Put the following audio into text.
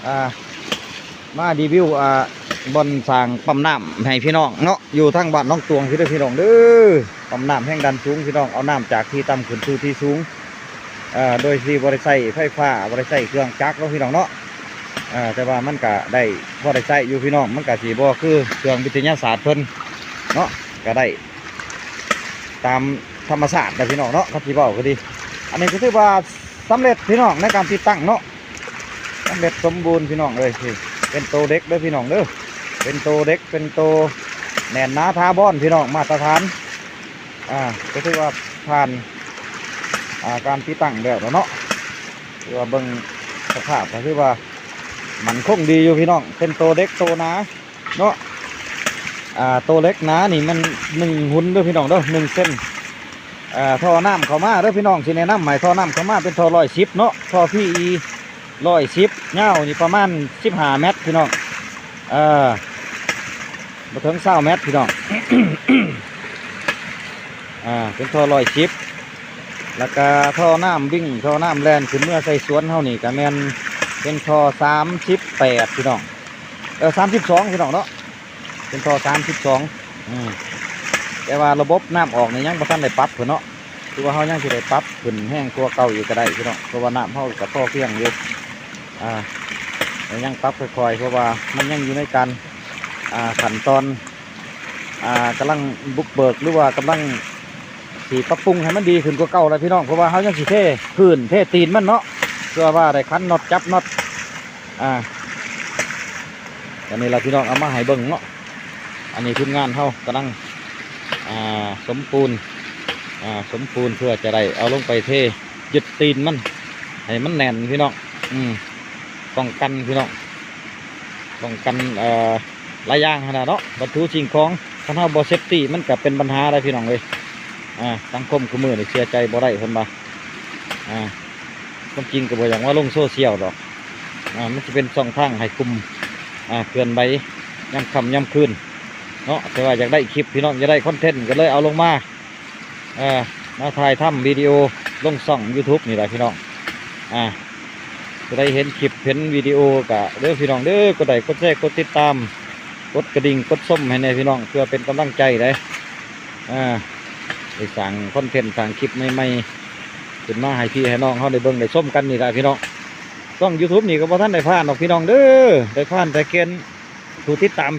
ອ່າ ມາຣີວິວ ອ່າ ບ່ອນສ້າງປ້ຳນ້ຳໃຫ້ພີ່ນ້ອງເນາະ ຢູ່ທາງບ້ານໜອງຕວງພີ້ເດີພີ່ນ້ອງເດີ. ປ້ຳນ້ຳແຮງດັນສູງພີ່ນ້ອງ ເອົານ້ຳຈາກທີ່ຕ່ຳຂຶ້ນສູ່ທີ່ສູງ ເອີ ໂດຍທີ່ບໍ່ໄດ້ໃຊ້ໄຟຟ້າ ບໍ່ໄດ້ໃຊ້ເຄື່ອງຈັກເນາະພີ່ນ້ອງເນາະ. ເອີ ແຕ່ວ່າມັນກະໄດ້ພໍໄດ້ໃຊ້ຢູ່ພີ່ນ້ອງ ມັນກະຊິບໍ່ຄືເຄື່ອງວິທະຍາສາດເພິ່ນເນາະ ກະໄດ້ຕາມທຳມະຊາດນະພີ່ນ້ອງເນາະ. ຄັນຊິເວົ້າກະດີ ອັນນີ້ກະຖືວ່າສຳເລັດພີ່ນ້ອງ ໃນການຕິດຕັ້ງເນາະ ສຳເລັດສົມບູນພີ່ນ້ອງເອີຍ. ເປັນໂຕເຫຼັກເດີພີ່ນ້ອງເດີ ເປັນໂຕເຫຼັກ ເປັນໂຕແໜ້ນໜາຖາວອນພີ່ນ້ອງ ມາດຕະຖານ. ອ່າ ກະຖືວ່າຜ່ານ ອ່າ ການຕິດຕັ້ງແລ້ວເນາະ ຖືວ່າເບິ່ງສະພາບກະຖືວ່າໝັ້ນຄົງດີຢູ່ພີ່ນ້ອງ. ເປັນໂຕເຫຼັກໂຕໜາເນາະ ອ່າ ໂຕເຫຼັກໜານີ້ມັນໜຶ່ງຮຸນເດີພີ່ນ້ອງເດີ ໜຶ່ງເຊັນ. ອ່າ ທໍ່ນ້ຳເຂົ້າມາເດີພີ່ນ້ອງ ຊິແນະນຳໃຫ້ ທໍ່ນ້ຳເຂົ້າມາເປັນທໍ່ຮ້ອຍສິບເນາະ ທໍ່ພີອີຮ້ອຍສິບ ຍາວນີ້ປະມານສິບຫ້າແມັດພີ່ນ້ອງ ເອີ ບໍ່ເຖິງຊາວແມັດພີ່ນ້ອງ. ອ່າ ເປັນທໍ່ຮ້ອຍສິບ ແລ້ວກະທໍ່ນ້ຳວິ່ງ ທໍ່ນ້ຳແລ່ນຂຶ້ນເມືອໃສ່ສວນເຮົານີ້ກະແມ່ນເປັນທໍ່ສາມສິບແປດພີ່ນ້ອງ ເອີ ສາມສິບສອງພີ່ນ້ອງເນາະ ເປັນທໍ່ສາມສິບສອງ. ອືມ ແຕ່ວ່າລະບົບນ້ຳອອກນີ້ຍັງບໍ່ທັນໄດ້ປັບເພິ່ນເນາະ ຄືວ່າເຮົາຍັງຊິໄດ້ປັບຂຶ້ນແຮງກວ່າເກົ່າອີກກະໄດ້ພີ່ນ້ອງ ເພາະວ່ານ້ຳເຮົາກະພໍພຽງຢູ່ ອ່າ ແຕ່ຍັງປັບຄ່ອຍໆ ເພາະວ່າມັນຍັງຢູ່ໃນການ ອ່າ ຂັ້ນຕອນ ອ່າ ກຳລັງບຸກເບີກ ຫຼືວ່າກຳລັງຊິປັບປຸງໃຫ້ມັນດີຂຶ້ນກວ່າເກົ່າແຫຼະພີ່ນ້ອງ ເພາະວ່າເຮົາຍັງຊິເທພື້ນເທຕີນມັນເນາະ ເພື່ອວ່າໄດ້ຂັນນັອດຈັບນັອດ ອ່າ ອັນນີ້ລະພີ່ນ້ອງ ເອົາມາໃຫ້ເບິ່ງເນາະ. ອັນນີ້ທີມງານເຮົາກຳລັງ ອ່າ ສົມປູນ ອ່າ ສົມປູນ ເພື່ອຈະໄດ້ເອົາລົງໄປເທຍຶດຕີນມັນໃຫ້ມັນແໜ້ນພີ່ນ້ອງ ອືມ ປ້ອງກັນພີ່ນ້ອງ ປ້ອງກັນ ເອີ ຫຼາຍຢ່າງຫັ້ນນະເນາະ ວັດຖຸສິ່ງຂອງ ຄັນເຮົາບໍ່ເຊັບຕີມັນກະເປັນບັນຫາໄດ໋ພີ່ນ້ອງເອີຍ. ອ່າ ສັງຄົມຄູ່ມື້ນີ້ເຊື່ອໃຈບໍ່ໄດ້ເພິ່ນວ່າ ອ່າ ຄວາມຈິງກະບໍ່ຢາກມາລົງໂຊຊຽວດອກ ອ່າ ມັນຊິເປັນຊ່ອງທາງໃຫ້ກຸ່ມ ອ່າ ເຄື່ອນໄຫວຍາມຄ່ຳຍາມຄືນເນາະ ແຕ່ວ່າຢາກໄດ້ຄລິບພີ່ນ້ອງ ຢາກໄດ້ຄອນເທັນ ກະເລີຍເອົາລົງມາ ເອີ ມາຖ່າຍທຳວິດີໂອລົງຊ່ອງຢູທູບນີ້ລະພີ່ນ້ອງ. ອ່າ ຜູ້ໃດເຫັນຄລິບເຫັນວິດີໂອກະເດີພີ່ນ້ອງເດີ ກົດໄລ້ກົດແຊກົດຕິດຕາມ ກົດກະດິ່ງກົດຊົມໃຫ້ແດ່ພີ່ນ້ອງ ເພື່ອເປັນກຳລັງໃຈໄດ໋ ອ່າ ໄດ້ສ້າງຄອນເທັນສ້າງຄລິບໃໝ່ໆ ຂຶ້ນມາໃຫ້ພີ່ໃຫ້ນ້ອງເຮົາໄດ້ເບິ່ງໄດ້ຊົມກັນນີ້ລະພີ່ນ້ອງ. ຊ່ອງຢູທູບນີ້ກະບໍ່ທັນໄດ້ຜ່ານດອກພີ່ນ້ອງເດີ ໄດ້ຜ່ານແຕ່ເກນຜູ້ຕິດຕາມ